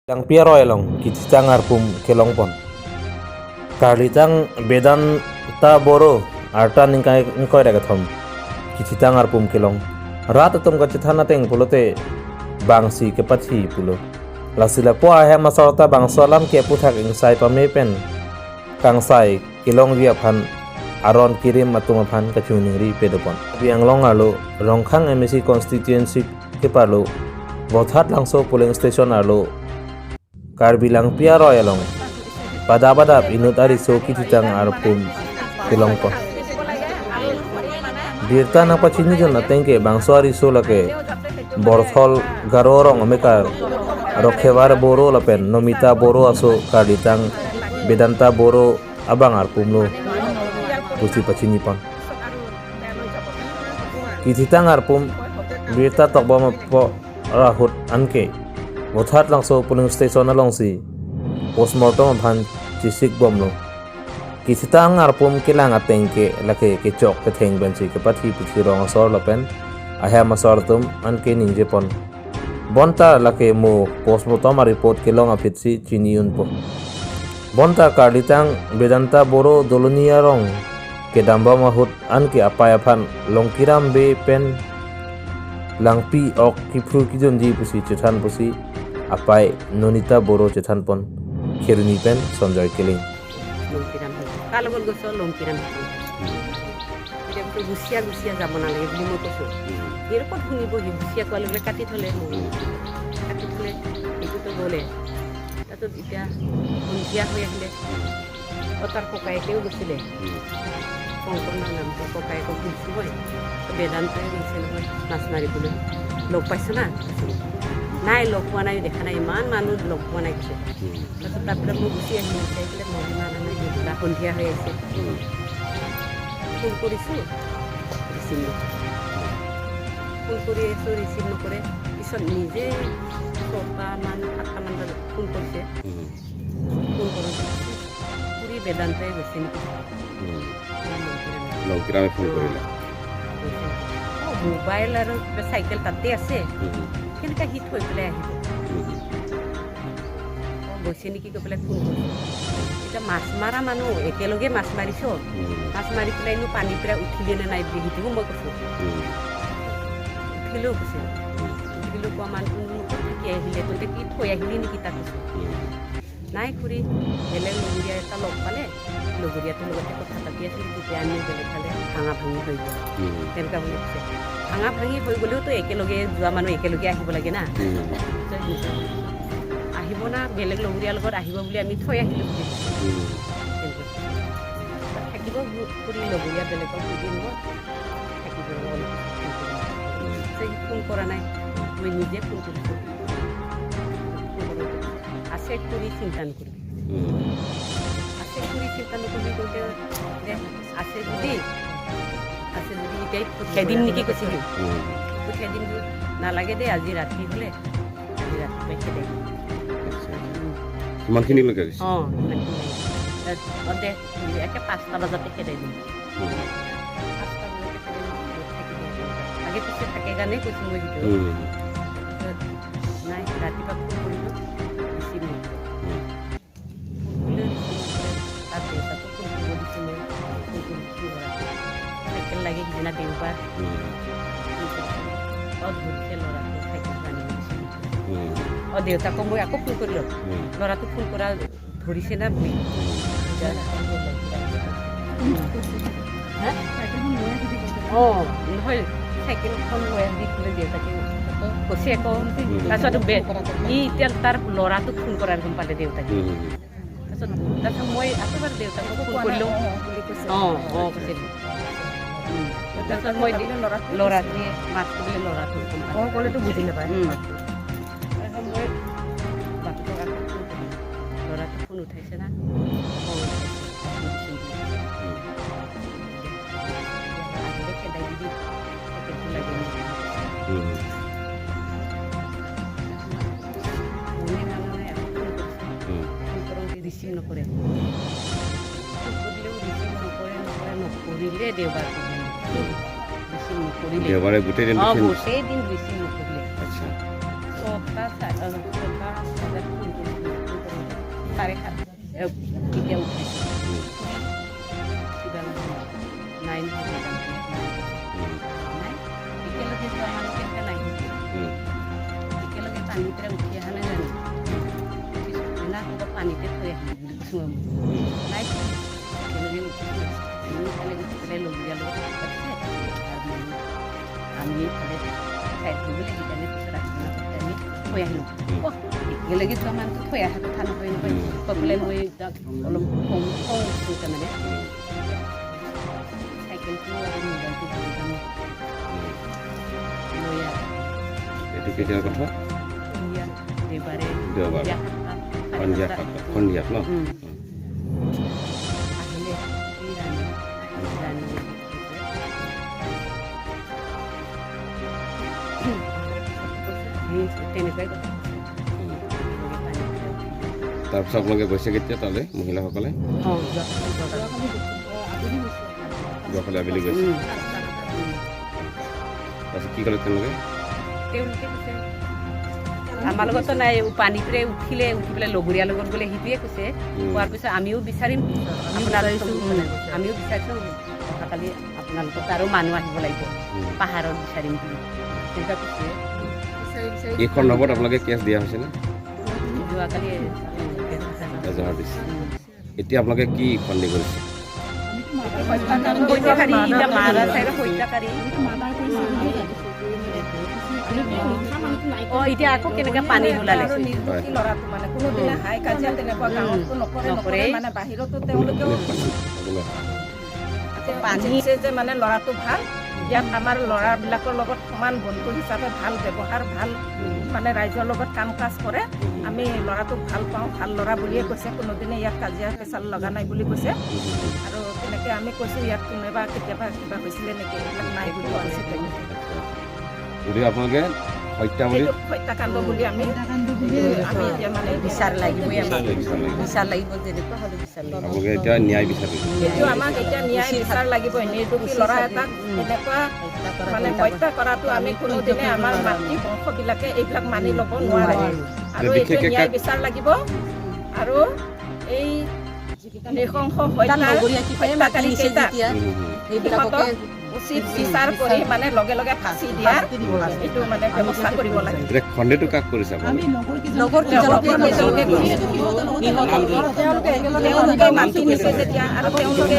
Langpia roy long kititang arpum kelongpon. Karlitang Bedanta Boro arta ningkai ngkoi ragathom kititang arpum kelong. Rat atum ka chithana teng pulote bangsi ke pathi pulo. Lasila po ahe masarta bangsolam ke puthak ingsai pame pen kangsai kelong ria phan aron kirim atum phan kachuning ri pedopon. Bianglong alo Rongkhang MSC constituency ke palo Bothat langso polling station alo Karbi Langpia roy along Padabadap inut ari so kititang arpum kelongpon. Birta na pachini jon atengke bangso ari so lake Borthol Garorong amekar Rokhebar Boro lapen Nomita Boro aso Karlitang Bedanta Boro abang arpumlo pusi pachini pon. Kititang arpum Birta tokbom po rahut anke Bothat langso polling station along si postmortem phan chisik bomlo. Kititang arpum kilang atengke lake ke chok ke theng ben si ke pathi puthi rong asor lapen ahe masor tum anke ningje pon. Bonta lake mo postmortem report kelong apit si chiniun po. Bonta Karlitang Bedanta Boro Dolonia rong ke damba mahut anke apaya phan longkiram be pen langpi ok kipru kijon ji pusi chethan pusi apai Nonita Boro chethan pon kheruni pen Sanjay Keling. Longkiram কাৰ লগত গৈছ? লংকিৰাম। এতিয়া গুচিয়া গুচিয়া যাব নালাগে বুলি মই কৈছোঁ। সি ক'ত শুনিব? সি গুচিয়া কোৱাৰ লগে কাটি থ'লে, মোক কাটি থ'লে, সেইটোতো গ'লে। তাৰপিছত এতিয়া সন্ধিয়া হৈ আহিলে। তাৰ ককায়েকেও গৈছিলে, কংকনৰ নামটো, ককায়েকক সুধিছোঁ মই, বেদান্তই গৈছে নহয় মাছ মাৰিবলৈ, লগ পাইছ না? নাই, লগ পোৱা নাই, দেখা নাই, ইমান মানুহ লগ পোৱা নাই কৈছে। তাৰপিছত তাৰপৰা মই গুচি আহিলোঁ। গুচি আহি পেলাই মই মানা নাই, গধূলা সন্ধিয়া হৈ আহিছে, ফোন কৰিছোঁ, ৰিচিভ নকৰে। ফোন কৰি আছোঁ, ৰিচিভ নকৰে। পিছত নিজে 6টামান 7টামান বজাত ফোন কৰিছে। ফোন কৰোঁতে খুৰী বেদান্তই গৈছে নেকি? লংকিৰামে ফোন কৰিলে? অঁ, মোবাইল আৰু কিবা চাইকেল তাতে আছে, কেনেকৈ সি থৈ পেলাই আহিব? অঁ, গৈছে নেকি কৈ পেলাই ফোন কৰিছোঁ। এতিয়া মাছ মৰা মানুহ, একেলগে মাছ মাৰিছোঁ, মাছ মাৰি পেলাইনো পানীৰ পৰা উঠিলে নে নাই বুলি সেইটোও মই কৈছোঁ। উঠিলেও কৈছে, উঠিলেও কোৱা মানুহটো ক'ত থাকি আহিলে? তহঁতে কি থৈ আহিলি নেকি তাক কৈছোঁ। নাই খুৰী, বেলেগ লগৰীয়া এটা লগ পালে, লগৰীয়াটোৰ লগতে কথা পাতি আছিলোঁ, তেতিয়া আমি বেলেগ ফালে ভাঙা ভাঙি হৈ গ'ল, তেনেকুৱা বুলি কৈছে। ভাঙা ভাঙি হৈ গ'লেওতো একেলগে যোৱা মানুহ একেলগে আহিব লাগে না। আহিব না, বেলেগ লগৰীয়াৰ লগত আহিব বুলি আমি থৈ আহিলোঁ বুলি তেনেকুৱা। থাকিব খুৰী, লগৰীয়া বেলেগক সুধিম মই, থাকিব, অলপ পিছত ফোন কৰিম। ফোন কৰা নাই, মই নিজে ফোন কৰিছোঁ। ফোন কৰোঁতে আছে খুৰী, চিন্তা নকৰিবি, আছে খুৰী, চিন্তা নকৰিবি কওঁতে আছে যদি, আছে যদি এতিয়াই পঠিয়াই দিম নেকি কৈছে সি। পঠিয়াই দিম, নালাগে দেই, আজি ৰাতি হ'লে আজি ৰাতিপুৱাই খেদাই দিম। সিমানখিনিলৈকে গৈছে? অঁ, সিমানখিনি। অঁ দে, একে 5টা বজাতে খেদাই দিম, 5টা বজাতে খেদাই দিম, থাকিব। আগে পিছে থাকে কাৰণেই কৈছোঁ মই সেইটো। নাই, ৰাতিপুৱা ফোন কৰিলোঁ, ৰিচিভ নকৰে। ফোন কৰিলেও ৰিচিভ নকৰে। তাৰ দেউতাকো ফোন কৰিব দিছোঁ মই, ফোন কৰি দিছোঁ ল'ৰাটোক, চাইকেল লাগে, সিদিনা দেওবাৰ। ফোন কৰিছোঁ, অঁ ধৰিছে ল'ৰাটো, চাইকেলটো আনিব দিছোঁ। অঁ, দেউতাকক মই আকৌ ফোন কৰিলোঁ, ল'ৰাটোক ফোন কৰা ধৰিছে না বুলি। অঁ নহয়, চাইকেলখন লৈ আহিবি ক'লে দেউতাকে কৈছে আকৌ। তাৰপিছত ই এতিয়া তাৰ ল'ৰাটোক ফোন কৰাৰ গম পালে দেউতাকে। তাৰপিছত মই আকৌ এবাৰ দেউতাকক ফোন কৰিলোঁ। অঁ অঁ কৈছে। তাৰপিছত মই ল'ৰাটোৱে মাতটো বোলে ল'ৰাটোক গম পালে। ক'লেতো বুজি নাপায়। তাৰপিছত মই বাপেকক আকৌ ফোন কৰিলোঁ, ল'ৰাটোক ফোন উঠাইছে না? অঁ উঠাইছে, আহিব দিছোঁ বুলি। আহিলে খেদাই দিবি, চাইকেলটো লাগে মোক। ফোনে মানা নাই, আকৌ ফোন কৰিছোঁ। ফোন কৰোঁতে ৰিচিভ নকৰে। ফোন কৰিলেও ৰিচিভ নকৰে, নকৰে, নকৰিলে। দেওবাৰ ৰিচিভ নকৰিলে। দেওবাৰে গোটেই দিনটো? অঁ, গোটেই দিন ৰিচিভ নকৰিলে। আচ্ছা। 6টা 6টা বজাত ফোন 7:30 তেতিয়া উঠাইছোঁ। কিবা নাই নহয়, নাই একেলগে যোৱা মানুহ কেনেকৈ নাই? একেলগে পানীৰ পৰা উঠি অহা নাই জানো? না, ক'ৰবাত পানীতে থৈ আহিলোঁ বুলি কৈছোঁ মই। নাই, একেলগে উঠিছোঁ। আমি ইফালে উঠি পেলাই লগৰীয়াৰ লগত কথা পাতিছে আৰু আমি ইফালে ঠাইত গ'লে সেইকাৰণে পিছত আহিব আমি থৈ আহিলোঁ। অ' একেলগে যোৱা মানুহটো থৈ অহা কথা নহয় নহয় কৈ পেলাই মই অলপ খং খং উঠিছোঁ। তাৰমানে চাইকেলটো আৰু মোবাইলটো লৈ যাম লৈ আৰু। এইটো কেতিয়াৰ কথা? সন্ধিয়া, দেওবাৰে। দেওবাৰ। সন্ধিয়া সন্ধিয়া 7:30। 7টা সন্ধিয়াত ন? আহিলে এই ৰাণী ৰাণী তেনেকুৱাই কথা কৈছে। তাৰপিছত আপোনালোকে গৈছে কেতিয়া তালৈ মহিলাসকলে? অঁ, যোৱাকালি আবেলি গৈছে। তাৰপিছত কি ক'লে তেওঁলোকে? তেওঁলোকে কৈছে আমাৰ লগততো নাই, পানী পৰাই উঠিলে, উঠি পেলাই লগৰীয়াৰ লগত গ'লে সেইটোৱে কৈছে। কোৱাৰ পিছত আমিও বিচাৰিম আপোনালোক, আমিও বিচাৰিছোঁ, অহাকালি আপোনালোকৰ তাৰো মানুহ আহিব লাগিব, পাহাৰত বিচাৰিম বুলি তেনেকুৱা কৈছে। এই সন্দৰ্ভত আপোনালোকে কেছ দিয়া হৈছেনে? যোৱাকালি। এজাহাৰ দিছে। এতিয়া আপোনালোকে কি সন্দেহ কৰিছে? হত্যাকাৰী, এতিয়া মাৰা চাইডৰ হত্যাকাৰী। অঁ, এতিয়া আকৌ কেনেকৈ পানী ওলালে? নিৰ্দোষী ল'ৰাটো মানে কোনোদিনে হাই কাজিয়া তেনেকুৱা গাঁৱততো নকৰে। নকৰে মানে বাহিৰতো তেওঁলোকেও পানী যে মানে ল'ৰাটো ভাল, ইয়াত আমাৰ ল'ৰাবিলাকৰ লগত সমান বন্ধু হিচাপে ভাল ব্যৱহাৰ, ভাল মানে ৰাইজৰ লগত কাম কাজ কৰে। আমি ল'ৰাটোক ভাল পাওঁ, ভাল ল'ৰা বুলিয়ে কৈছে। কোনোদিনে ইয়াত কাজিয়া পেচাল লগা নাই বুলি কৈছে। আৰু তেনেকৈ আমি কৈছোঁ ইয়াত কোনোবা কেতিয়াবা কিবা হৈছিলে নেকি, এইবিলাক নাই বুলি কৈছে তেওঁলোকে। গতিকে আপোনালোকে হত্যা বুলি হত্যাকাণ্ড বুলি আমি আমি এতিয়া মানে বিচাৰ লাগিবই আমাক, বিচাৰ লাগিব, যেনেকুৱা হ'লেও বিচাৰ লাগিব। আপোনালোকে এতিয়া ন্যায় বিচাৰিব? এইটো আমাক এতিয়া ন্যায় বিচাৰ লাগিব। নিৰ্দোষী ল'ৰা এটাক এনেকুৱা মানে হত্যা কৰাটো আমি কোনোদিনে আমাৰ মাতৃ বংশবিলাকে এইবিলাক মানি ল'ব নোৱাৰে। আৰু এইটো ন্যায় বিচাৰ লাগিব আৰু এই নৃশংস হত্যাকাৰী কেইটাক সেইবিলাককে উচিত বিচাৰ কৰি মানে লগে লগে ফাঁচি দিয়াৰ এইটো মানে ব্যৱস্থা কৰিব লাগে। এতিয়া সন্দেহটো কাক কৰিছে আপোনালোকে? তেওঁলোকে মাতি নিছে যেতিয়া আৰু তেওঁলোকে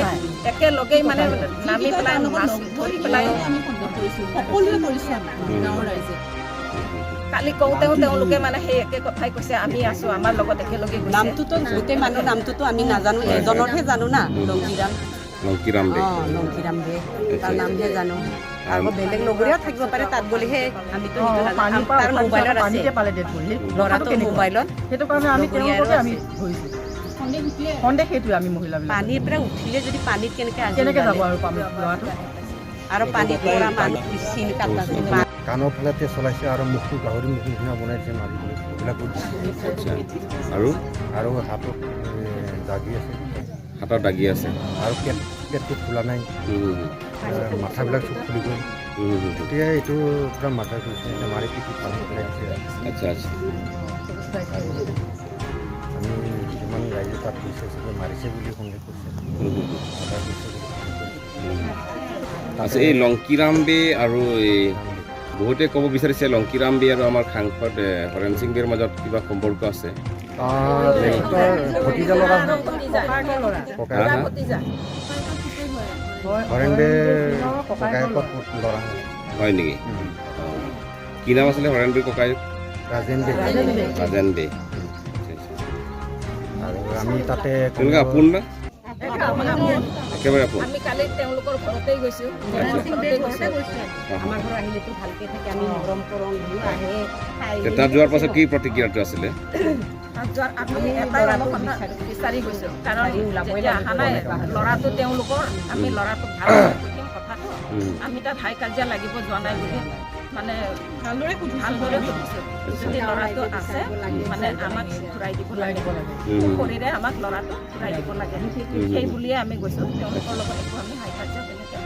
একেলগেই মানে নামি পেলাই মাছ ধৰি পেলাই কালি কওঁতেও তেওঁলোকে মানে সেই একে কথাই কৈছে, আমি আছো, আমাৰ লগত একেলগে গৈছে। নামটোতো গোটেই মানুহ নামটোতো আমি নাজানো, এজনৰহে জানো না, লংকিৰাম। লংকিৰাম দে। অঁ, লংকিৰাম দে, তাৰ নামহে জানো। আৰু বেলেগ লগৰীয়াও থাকিব পাৰে, তাত গ'লেহে আমিতো সেইটো নাজানো। তাৰ মোবাইলত আছে, ল'ৰাটো মোবাইলত। সেইটো কাৰণে আমি তেওঁলোককে আমি ধৰিছোঁ। সন্দেহ সেইটোৱে আমি মহিলাবিলাক। পানীৰ পৰা উঠিলে যদি পানীত কেনেকৈ কেনেকৈ যাব আৰু ল'ৰাটো? আৰু পানীত পৰা মানুহ চিন কাটা কাণৰ ফালে চলাইছে আৰু মুখটো গাহৰি মুখ নিচিনা বনাই দিছে মাৰি পেলাই, এইবিলাকো দিছে। আৰু আৰু হাতত দাগি আছে। হাতত দাগি আছে। আৰু পেটটো খোলা নাই, মাথাবিলাক চব খুলি গ'ল। তেতিয়া এইটো পূৰা মাৰ্ডাৰ কৰিছে, মাৰি পিটি পানী পেলাই দিছে। আচ্ছা আচ্ছা। আমি যিমান ৰাইজে তাত গৈছে চবে মাৰিছে বুলি সন্দেহ কৰিছে, মাৰ্ডাৰ কৰিছে বুলি সন্দেহ কৰিছে। আচ্ছা, এই লংকিৰাম বে আৰু এই বহুতে ক'ব বিচাৰিছে লংকিৰাম বে আৰু আমাৰ সাংসদ হৰেণ সিং বেৰ মাজত কিবা সম্পৰ্ক আছে। ভতিজা ল'ৰা, হৰেণ বেৰ ককায়েকৰ ল'ৰা। হয় নেকি? কি নাম আছিলে হৰেণ বেৰ ককায়েক? ৰাজেন বে। ৰাজেন বে। আৰু আমি তাতে তেওঁলোকে আপোন না? একেবাৰে আপোন। আমি কালি তেওঁলোকৰ ঘৰতেই গৈছোঁ। আমাৰ ঘৰ আহিলেতো ভালকৈ থাকে, আমি মৰম কৰোঁ, আহে। তাত যোৱাৰ পাছত কি প্ৰতিক্ৰিয়াটো আছিলে? তাত যোৱাৰ আমি এটাই অনুসন্ধান বিচাৰি গৈছোঁ, কাৰণ যেতিয়া অহা নাই ল'ৰাটো তেওঁলোকৰ, আমি ল'ৰাটোক ভাল সুধিম কথাটো। আমি তাত হাই কাজিয়া লাগিব যোৱা নাই বুলি মানে ভালদৰে সুধিছোঁ। যদি ল'ৰাটো আছে মানে আমাক ঘূৰাই দিব লাগে, শৰীৰে আমাক ল'ৰাটো ঘূৰাই দিব লাগে, সেই বুলিয়ে আমি গৈছোঁ। তেওঁলোকৰ লগত একো আমি হাই কাজিয়া তেনেকৈ।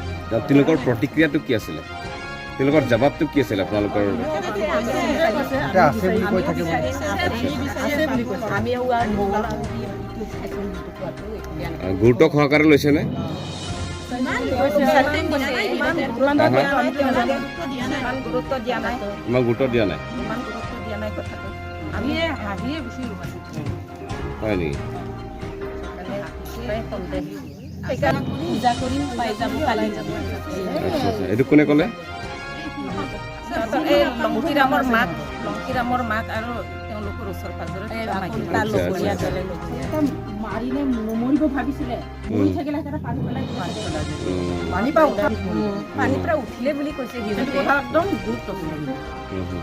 তেওঁলোকৰ প্ৰতিক্ৰিয়াটো কি আছিলে? তেওঁলোকৰ জবাবটো কি আছিল আপোনালোকৰ? এতিয়া আছে বুলি কৈ থাকে বোলে। আমি গুৰুত্ব সহকাৰে লৈছেনে? ইমান গুৰুত্ব দিয়া নাই। ইমান গুৰুত্ব দিয়া নাই? ইমান গুৰুত্ব দিয়া নাই কথাটো। আমি হয় নেকি? পূজা কৰিম, পাই যাব কালি। আচ্ছা আচ্ছা এইটো কোনে ক'লে? সিহঁতৰ এই লংকিৰামৰ মাক, লংকিৰামৰ মাক আৰু তেওঁলোকৰ ওচৰ পাজৰে থকা মাইকী মানুহ। তাৰ লগৰীয়া দলে লগৰীয়া। মাৰিলে নমৰিব ভাবিছিলে, মৰি থাকিলে সেইকাৰণে পানী পেলাই দিলে। উম, পানী পৰা উঠা পানীৰ পৰা উঠিলে বুলি কৈছে সেইটো সিহঁতে। কথা একদম গুৰুত্বপূৰ্ণ। উম, হুম।